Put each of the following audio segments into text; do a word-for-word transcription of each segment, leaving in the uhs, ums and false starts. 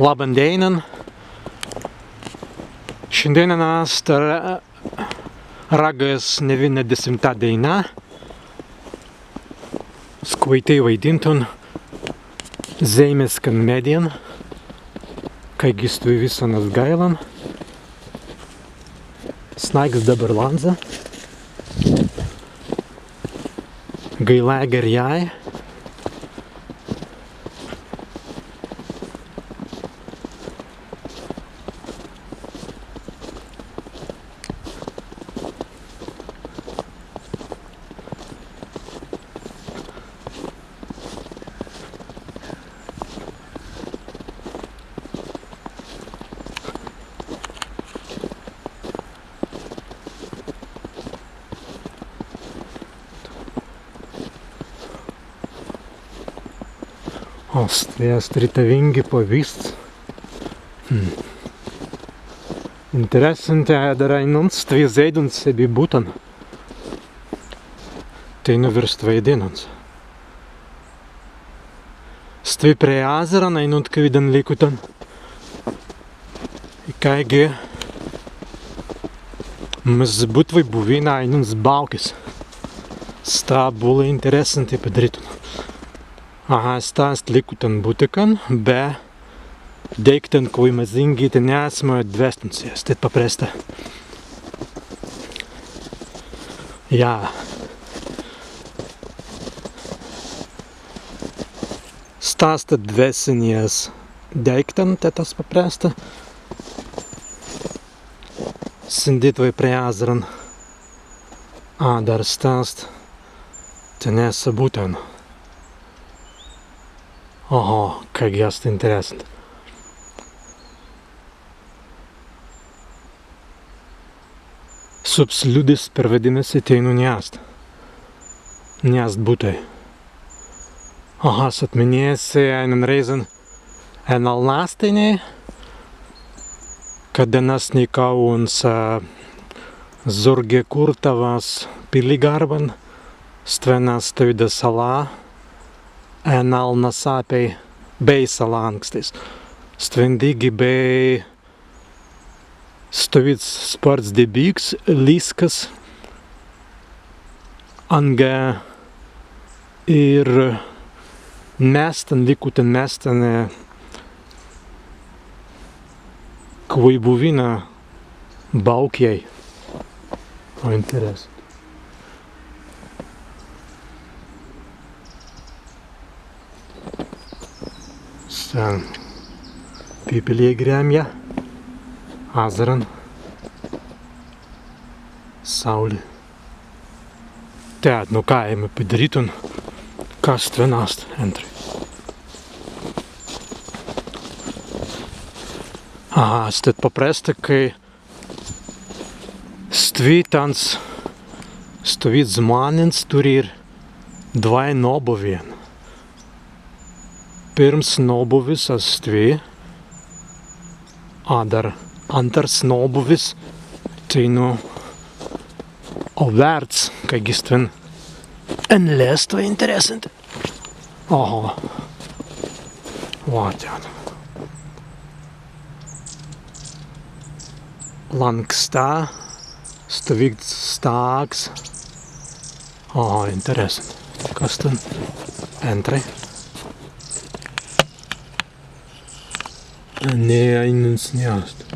Labban dēinan. Šandēinan ast ra-, Raggas newīnadesīmtā dēina. As kwaitēi waidīntun zēimiskan meddjan, kāigi stwi wissan ast gailan. Snāigs dabber lānza. Gailāi garrjai. Ast, ast retawīngi pawīsts. Hmm. Interessanti, adder ainunts stwi zeīduns sebbei buttan. Teinū wīrst waidinnuns. Stwi prei azzaran, ainuntkawīdan likutan. Kāigi mazzi būtwei buwinna ainunts bāukis. Sta būlai interessanti padirītun. Aha, sta ast likutan buttikan, be deīktan, kwēi mazīngi tenēi asmai etdwestun si, ast tēt papresta. Jā. Sta ast etdwessenis deīktan, tēt ast papresta. Sīnditwei prei azzaran. Adder sta ast tenesse buttan. Oho, kāigi ast interessanti. Subs ljūdis perwaidinna si, teinū ni ast. Ni ast buttai. Aha, as etminēi si aīnan rēizan en alnāstinei, kaddan as nikāuns, ā, zūrgi kūrtawas pilligarban, stwen ast stawīda salā, en alnas appei, bēi salānkstais. Stwen dīgi bēi stawīds spārts debīks, līskas, anga īr mēstan, likutan mēstan, ē, kwēi buwinna bāukjai. O, interessanti. Stan pippelei gremja. Azzaran. Saūli. Tēt, nu kāi, ēimai padirītun, kas stwen ast entri. Aha, ast tēt papresta, kāi stwi tāns, stwi zmānents turri īr dwāi nōbuwin. Pirms nōbuwis ast stwi, adder āntars nōbuwis, teinū, o wērts, kāigi stwen enlēztwei, interessanti. Oho. Wa tēt. Lānksta, stawīds stāgs. Oho, interessanti. Kas tēt entri? Ni, ainunts ni ast.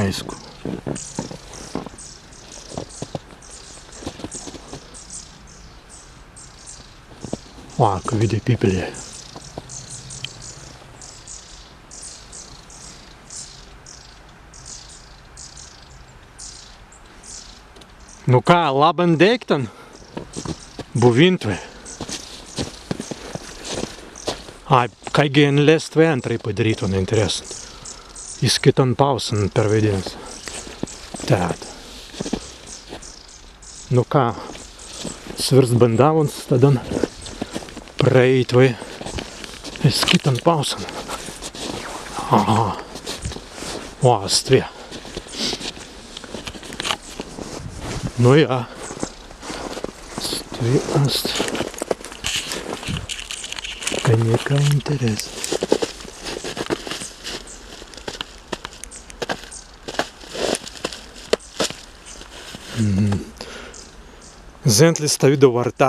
Aīsku. Wa, kawīdai pippelei. Nu ka, labban deīktan, buwīntwei. Ai, kāigi enlēztwei entri padirītun, interessanti. Iz kittan pāusan perwaidinnuns. Tēt. Nu ka, as wīrst bandāwuns staddan prēitwei iz kittan pāusan. Aha. Wa, stwi. Nu jā. Stwi ast. Ka nika interessanti. Zentli, stawīda wārta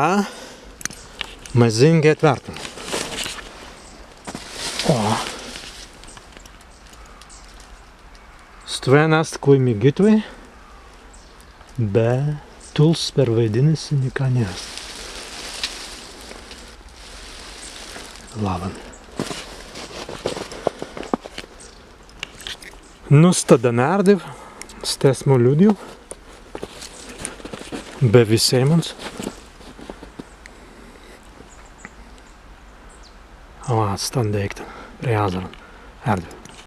mazīngi etwērta. O. Stwen ast kwēi migītwei, be tūls, perwaidinnusi, nika ni ast. Laban. Nu, staddan ērdiw, stesmu ljūdju, be wisēimans. Ā, stan deīktan, prei azzaran, ērdiw.